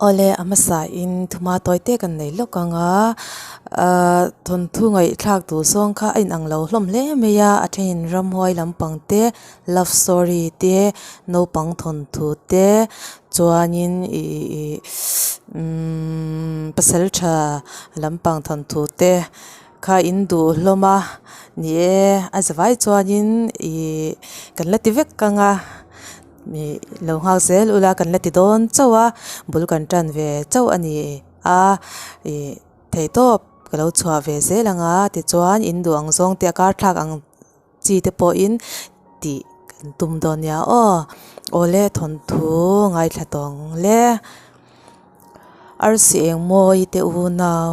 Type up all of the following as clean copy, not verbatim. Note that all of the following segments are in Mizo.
Awle a hmasa in thuma tawi te kan nei lawk ang a ahh thawnthu ngaihthlak duh zawng kha a inang lo hlawm hle mai a a thenin ramhuai lampang te love story te naupang thawnthu te chuanin ih ih umm pasal tha lampang thawnthu te kha in duh hlawm a ni e a zavai chuanin ih kan la ti vek ang a. Ih lo nghak zel ula kan la ti dawn chauh a bul kan tan ve chauh a ni a ih theihtawp ka lo chhuah ve zel ang a tichuan in duh ang zawng te a kar thlak ang chi te pawhin tih kan tum dawn nia aw awle thawnthu ngaithla tawng le arsi eng mawi te unau.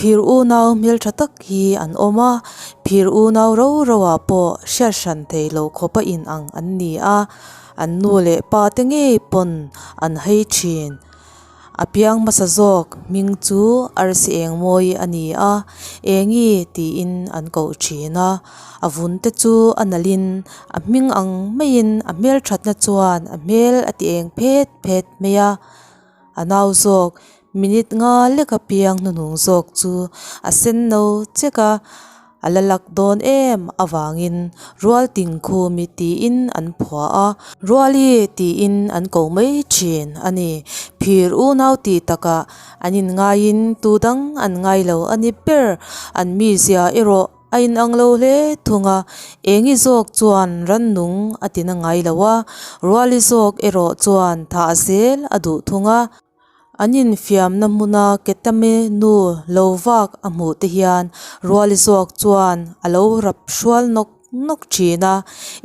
Phir unau hmeltha tak hi an awm a, phir unau ro ro ah pawh hriat hran thei lo khawp a in ang an ni a, an nu leh pa te ngei pawn an hei thin. A piang hmasa zawk hming chu arsi eng mawi a ni a, engi tiin an koh thin a, a vun te chu a nalh in a hming ang maiin a hmelthatna chuan a hmel a ti eng phet phet mai a. A nau zawk minute nga lek a piang hnuhnung zawk chu a sen no chek a, a la lak dawn em avangin rual tingkhumi tiin an phuah a, Ruali tiin an ko mai thin a ni. Phir unau tih takah an inngaiin tu dang an ngai lo a ni ber, an mizia erawh A inang lo hle thung a, Engi zawk chuan rannung a tina ngai lo a, Ruali zawk erawh chuan thah zel a duh thung a. An infiamna hmuna Ketame nu lo vak a hmuh te hian Ruali zawk chuan a lo rap hrual nawk nawk thin a,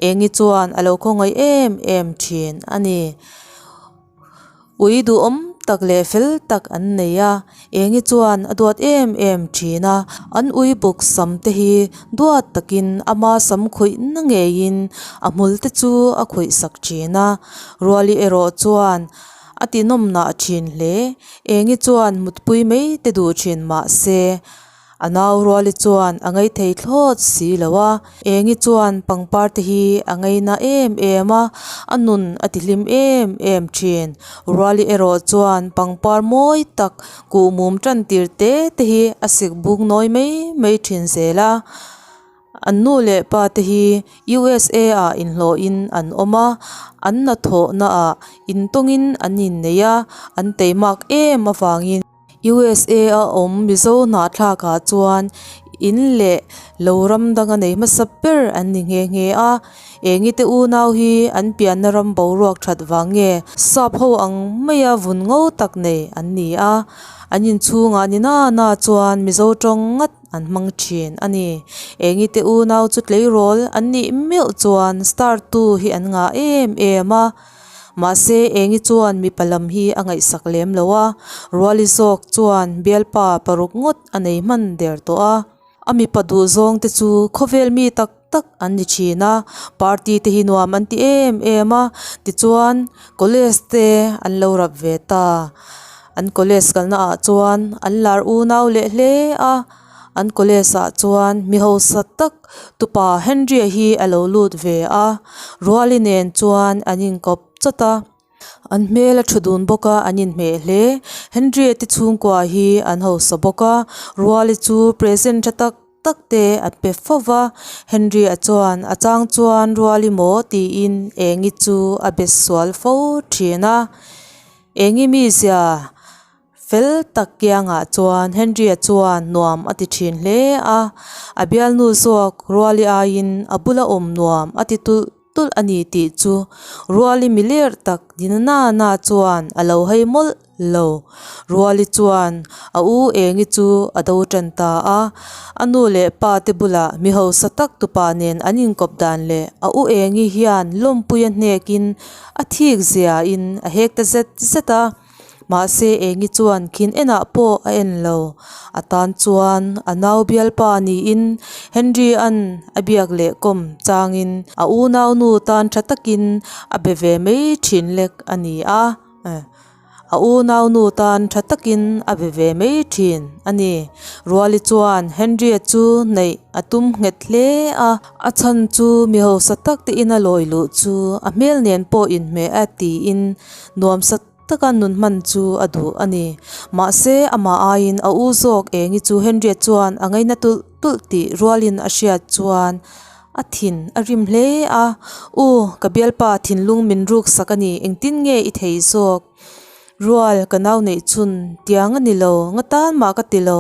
Engi chuan a lo khawngaih em em thin a ni. Ui duhawm tak leh fel tak an nei a, Engi chuan a duat em em thin a, an ui buk sam te hi duat takin ama sam khawih na ngeiin a hmul te chu a khawih sak thin a, Ruali erawh chuan a ti nawm nah thin hle, Engi chuan mutpui mai te duh thin mah se. A nau Ruali chuan a ngei thei thlawt si lo a, Engi chuan pangpar te hi a ngei na em em a, a nun a ti hlim em em thin. Ruali erawh chuan pangpar mawi tak kuhmum tan tir te te hi a sik buk nawi mai mai thin zel a. An nu leh pa te hi USA ah inhlawhin an awm a, an hnathawhna ah intawngin an innei a, an teimak em avangin. USA a awm Mizo hnahthlak ah chuan in leh lo ram danga nei hmasa ber an ni nghe nghe a, engi te unau hi an pianna ram boruak that vang nge sap ho ang maia vun ngo tak nei an ni a, an inchhungah ni na na chuan Mizo tawng ngat an hmang thin a ni. Engi te unau chu tleirawl an nih meuh chuan star tu hi an ngah em em a. Mahse, Engi chuan mipa lam hi a ngaihsak lem lo a, Ruali zawk chuan bialpa paruk ngawt a nei hman der tawh a. A mipa duh zawng te chu khawvel mi tak tak an ni thin a, party te hi nuam an ti em em a, tichuan college te an lo rap ve ta. An college kalna ah chuan an lar unau leh hle a. An college ah chuan mi hausa tak tupa Henry-a hi a lo lut ve a, Ruali nen chuan an inkawp chawt a, an hmel a thu dun bawk a, an inhmeh hle. Henry-a te chhungkua hi an hausa bawk a, Ruali chu present tha tak tak te a pe fo va, Henry-a chuan a chang chuan Ruali maw tiin Engi chu a be sual fo thin a, Engi mizia Fel tak kiangah chuan Henry-a chuan nuam a ti thin hle a, a bialnu zawk Ruali aiin a bula awm nuam a ti tulh tulh a ni tih chu Ruali miler tak dina na na chuan a lo hei mawlh lo. Ruali chuan a u Engi chu a do tan ta a, a nu leh pa te bulah mi hausa tak tupa nen an inkawp dan leh a u Engi hian lawmpuia hnekin a thik ziain a hek ta zet zet a. Mahse Engi chuan khin enah pawh a en lo. A tan chuan a nau bialpa niin Henry-a'n a biak leh kawm changin a unaunu tan tha takin a be ve mai thin lek a ni a. A unaunu tan tha takin a be ve mai thin a ni. Ruali chuan Henry-a chu neih a tum nghet hle a. A chhan chu mi hausa tak te ina lawi luh chu a hmel nen pawh inhmeh a tiin nuamsa. taka nun hman chu a duh a ni. Mahse, amah aiin a u zawk Engi chu Henry-a chuan a ngaina tulh tulh tih rualin a hriat chuan a thin a rim hle a, U, ka bialpa thinlung min ruk sak a ni, engtin nge i thei zawk? Rual, ka nau neih chhun tiang a ni lo, nga tan mah ka ti lo,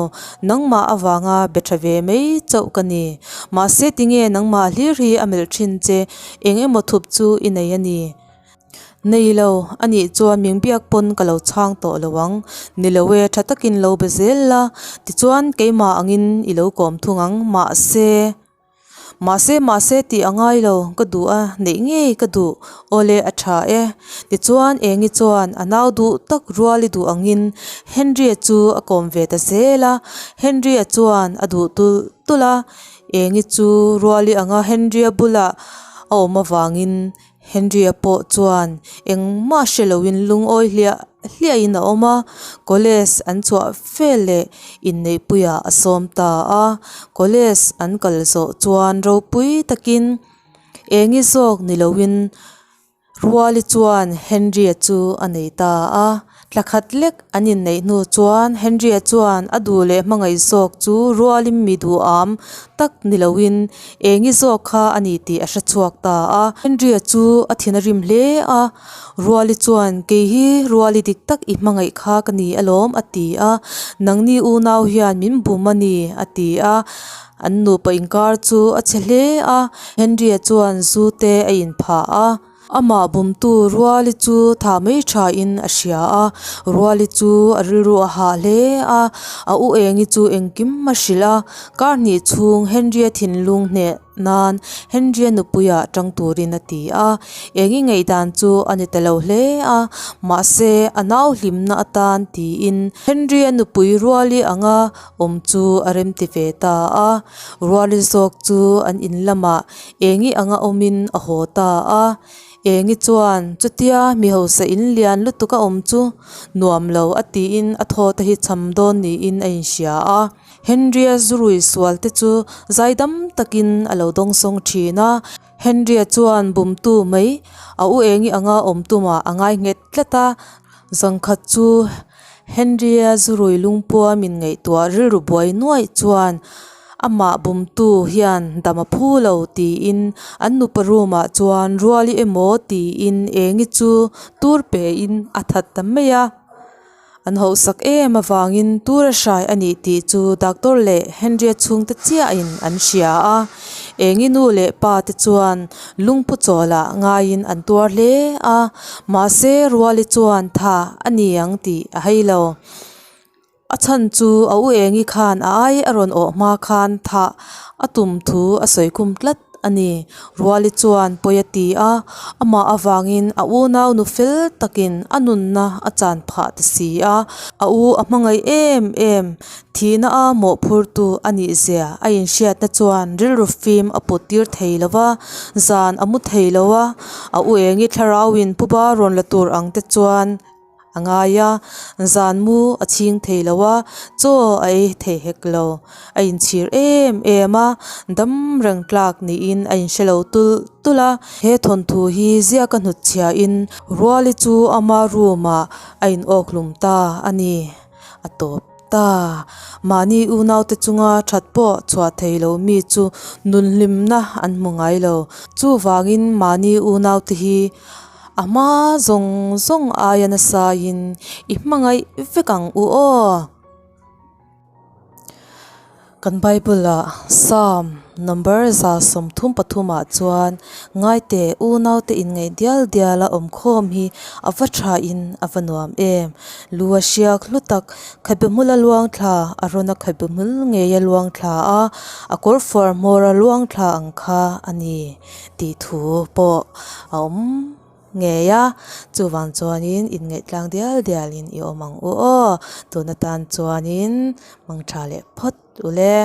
nangmah avanga be tha ve mai chauh ka ni. Mahse tinge nangmah hlir hi a melh thin che, eng emaw thup chu i nei a ni. Nei lo, a nih chuan min biak pawn ka lo chhang tawh lo ang. Ni lo e, tha takin lo be zel la, tichuan keimah angin i lo kawm thung ang, mahse. Mahse, mahse tih a ngai lo, ka duh a, neih ngei ka duh, awle a tha e. Tichuan Engi chuan a nau duh tak ruali duh angin Henry-a chu a kawm ve ta zel a, Henry-a chuan a duh tulh tulh a, Engi chu ruali anga Henry-a bulah a awm avangin Henry-a pawh chuan engmah hre loin lungawi hliah hliahin a awm a, college an chhuah fel leh inneihpuiah a sawm ta a. College an kal zawh chuan ropui takin engi zawk ni loin Ruali chuan Henry-a chu a nei ta a. Thla khat lek an inneih hnu chuan Henry-a chuan a duh leh hmangaih zawk chu rualin mi duham tak ni loin engi zawk kha a ni tih a hre chhuak ta a. Henry-a chu a thin a rim hle a, Ruali chuan kei hi Ruali dik tak i hmangaih kha ka ni alawm a ti a, nangni unau hian min bum a ni a ti a. An nupa inkar chu a chhe hle a, Henry-a chuan zu te a inphah a. Amah bumtu Ruali chu tha mai thain a hria a, Ruali chu a rilru a hah hle a, a u Engi chu engkim a hrilh a, kar hnih chhung Henry-a thinlung hneh nan Henry-a nupuiah tang turin a ti a, Engi ngaihdan chu a ni ta lo hle a, mahse a nau hlimna atan tiin Henry-a nupui Ruali anga awm chu a remti ve ta a, Ruali zawk chu an in lamah Engi anga awmin a haw ta a, Engi chuan chutia mi hausa in lian lutuk a awm chu nuam lo a tiin a thaw te hi cham dawn niin a inhria a. Henry-a zurui sual te chu zaidam takin a lo dawngsawng thin a, Henry-a chuan bumtu mai a u Engi anga awm tumah a ngai nghet tlat a, zangkhat chu Henry-a zurui lungpua min ngaihtuah rilru buai nuaih chuan amah bumtu hian dam a phu lo tiin an nupa room ah chuan ruali emaw tiin engi chu tur pe in a that ta mai a. An hauhsak em avangin tur a hrai a nih tih chu doctor leh Henry-a chhungte chiahin an hria a. Engi nu leh pa te chuan lungphu chawlah ngaiin an tuar hle a, mahse Ruali chuan tha a ni ang tih a hei lo. A chhan chu a u Engi khan a ai a rawn awh hma khan thah a tum thu a sawi khum tlat a ni. Ruali chuan pawi a ti a, amah avangin a unau nu fel takin a nunna a chan phah ta si a, a u a hmangaih em em. Thihna a mawhphurtu a nih zia a inhriatna chuan rilru fim a put tir thei lo va, zan a mu thei lo a, a u engi thlarauin puba rawn la tur ang te chuan a ngai a, zan mu a chhing thei lo a, chaw a ei thei hek lo, a inchhir em em a, dam reng tlak niin a inhre lo tulh tulh a, he thawnthu hi ziaka hnutchhiahin Ruali chu ama room ah a inawkhlum ta a ni. A tawp ta. Mahni unaute chunga that pawh chhuah thei lo mi chu nunhlimna an hmu ngai lo. Chuvangin mahni unaute hi a hma zawng zawng aia nasaiin i hmangaih vek ang u aw. Kan Bible-ah Psalm number 133 ah chuan Ngaite unaute inngaih dial dial a awm khawm hi a va thain a va nuam em. Lu a hriak hlu tak khabe hmul a luang thla a rawn a khabe hmul ngei a luang thla a, a kawr fuar hmawr a luang thla ang kha a ni tih thu pawh a awm. Ngei a, chuvang chuanin inngaih tlang dial dialin i awm ang u aw, tun atan chuanin mangtha leh phawt ule.